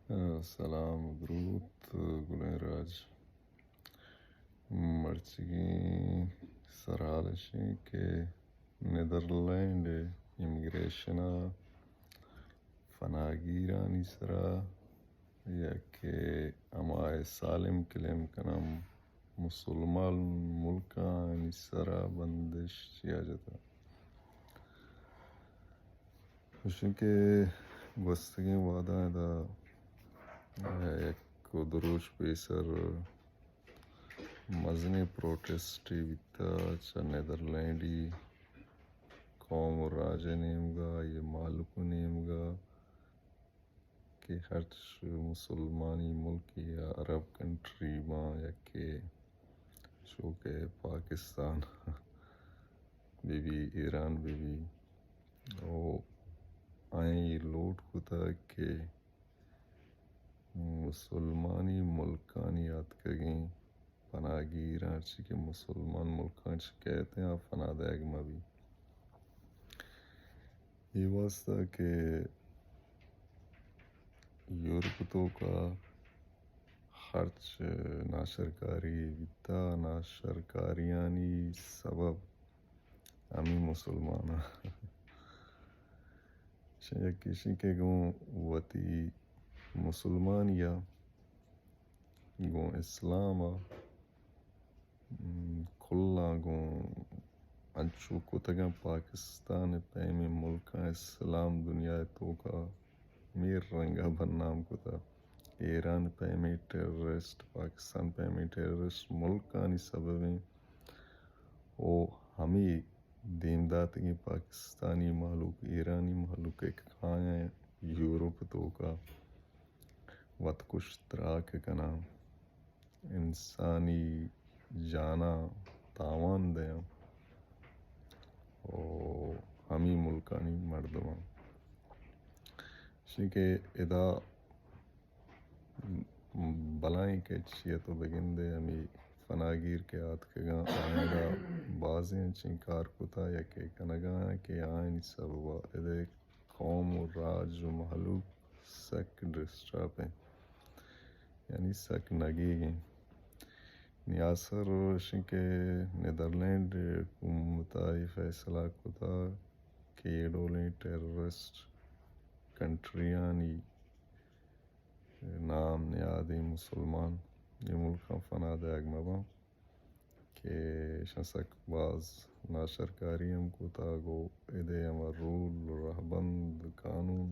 سلام و دروت گلیں راج۔ مرچیگیں سرحال اش انت کہ نیدرلینڈ ءِ امیگریشن ءَ پناہگیرانی سرا یا کہ ہما اسائلم کلیم کناں مسلمان ملکانی سرا بندش چیا جتا۔ گوشن کہ گوستگیں وہداں ادا یک و دو روچ پیسر مزنیں پروٹسٹے بیتا چہ نیدرلینڈی قوم و راج ءِ نیمگا، آئی مالک و نیمگا کہ ہرچ مسلمانی ملک یا عرب کنٹری باں یا کہ چو کہ پاکستان بہ بی، ایران بہ بی، او آئیں لوٹ کتا کہ مسلمانی ملکانی آتکگیں پناہگیراں، ہرچی کہ مسلمان ملکاں چہ کئیت آ پناہ دئیگ مہ بی۔ اے واسطہ کہ یورپ توکا ہرچ ناشرکاری بیتا، ناشرکاریانی سبب ہمے مسلمان آں۔ چہ یک ایشی کہ گوں وتی مسلمانی ءَ گوں اسلام ءَ، م، کلاں گوں انچو کتگاں پاکستان ءِ پیمیں ملکاں اسلام دنیا ءِ توکا میر رنگ ءَ بدنام کتا۔ ایران پیمیں ٹیررسٹ، پاکستان پیمیں ٹیررسٹ ملکانی سببیں او ہمے دیم داتگیں پاکستانی مہلوک، ایرانی مہلوک ءَ کہ آیاں یورپ توکا وت کش تراک کناں، انسانی جاناں تاوان دیاں، او ہمے ملکانی مردماں۔ چونکہ ادا بلائیں کیچی ءَ تو بگندے، ہمے پناہگیر کہ آتکگاں، آیاں بازیں انچیں کار کتا یا کہ کنگا آں کہ آیانی سبب ءَ ادے قوم و راج و مہلوک سک ڈسٹرب انت، یعنی سک نگیگ انت۔ نی آسر اش انت کہ نیدرلینڈ حکومت ءَ اے فیصلہ کتا کہ اے ڈولیں ٹیررسٹ کنٹریانی نام نہادیں مسلمان اے ملکاں پناہ دئیگ مہ باں کہ اشاں سک باز ناشرکاری ہم کتگ و ادے ہما رول، رہبند، قانون،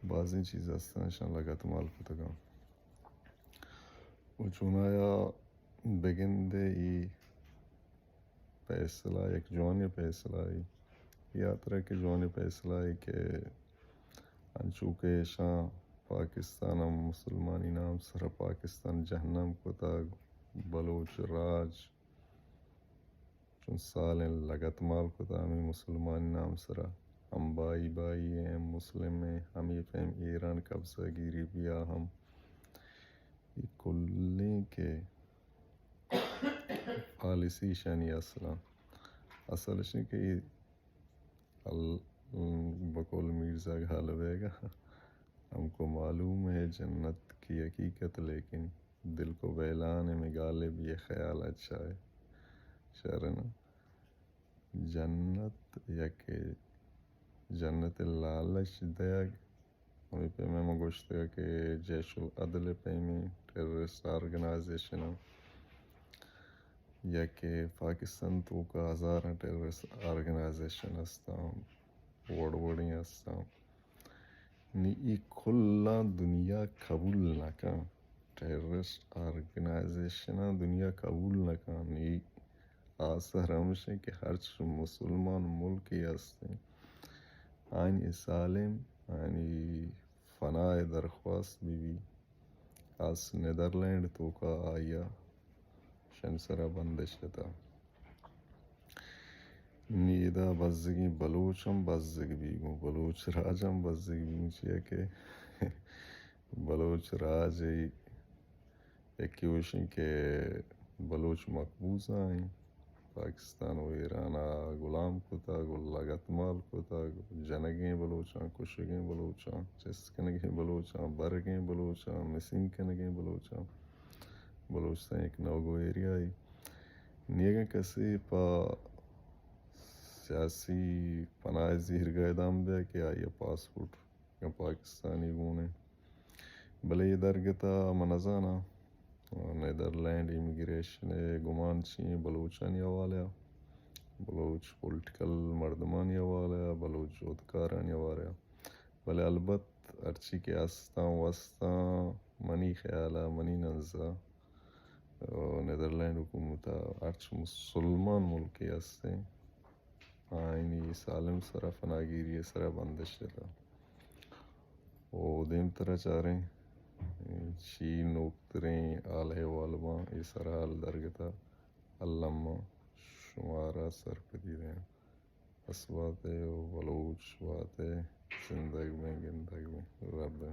بازیں چیز ہستاں اشاں لگتمال کتگاں۔ و چونایا بگندے ای فیصلہ یک جوانیں فیصلہ ای، یا ترا کہ جوانیں فیصلہ ای کہ انچو کہ ایشاں پاکستان ءَ مسلمانی نام سر ءَ پاکستان جہنم کتگ، بلوچ راج چون سالیں لگتمال کتا ہمے مسلمانی نام سر ءَ، ہم بائی بائی ایں، ہم مسلم ایں، ہمے پیم ایران قبضہ گیری بیا ہم اے کلیں کہ پالیسی ایشانی اصلاں اصل اش انت کہ اے ال-، بقول میرزا غالب ءَ گا، ہم کو معلوم ہے جنت کی حقیقت، لیکن دل کو بہلانے میں غالب یہ خیال اچھا ہے۔ شعر نا جنت یا کہ جنت لالچ دیگ، ہمے پیم ءَ ما گوشتگ کہ جیش العدل ءِ پیمیں ٹیررسٹ آرگنائزیشن ءَ یا کہ پاکستان توکا ہزاراں ٹیررسٹ آرگنائزیشن ہستاں، وڑ وڑیں ہستاں۔ نی اے کلاں دنیا قبول نہ کن، ٹیررسٹ آرگنائزیشناں دنیا قبول نہ کن۔ نی آسر ہمش انت کہ ہرچ مسلمان ملکے ہستیں، آیانی اسائلم، آیانی پناہ ءِ درخواست بہ بی، آس نیدرلینڈ توکا آئی ءَ شن سر ءَ بندش جتا۔ نی ادا بزگیں بلوچ ہم بزگ بی، گوں بلوچ راج ہم بزگ بی، چیا کہ بلوچ راج ءِ یکے وشیں کہ بلوچ مقبوضہ ایں، پاکستان و ایران ءَ غلام کتگ، لگتمال کتگ، جنگیں بلوچاں، کشگیں بلوچاں، چست کنگیں بلوچاں، برگیں بلوچاں، مسنگ کنگیں بلوچاں۔ بلوچستان یک نوگو ایریاے۔ نی اگاں کسے پہ سیاسی پناہ زیرگاہ دام بیا کہ آئی ءَ پاسپورٹ یا پاکستانی گون ایں۔ بلے اے درگت ءَ من نزاناں نیدرلینڈ امیگریشن ءِ گمان چی ایں بلوچانی حوالہ ءَ، بلوچ پولیٹیکل مردمانی حوالہ ءَ، بلوچ جہدکارانی حوالہ ءَ۔ بلے البت ہرچی کہ استاں وستاں، منی خیال ءَ، منی نز ءَ، نیدرلینڈ حکومت ءَ ہرچ مسلمان ملکے است ایں، آئینی سالم سرا، پناہگیری سرا بندش جتا۔ و دیمترا چاریں چی نوکتریں حال احوال باں، اے سرحال درگت ءَ الما شمارا سرپدی دیں۔ بس بات ئے و بلوچ بات ئے، زندگ بیں، گندگ بیں، رب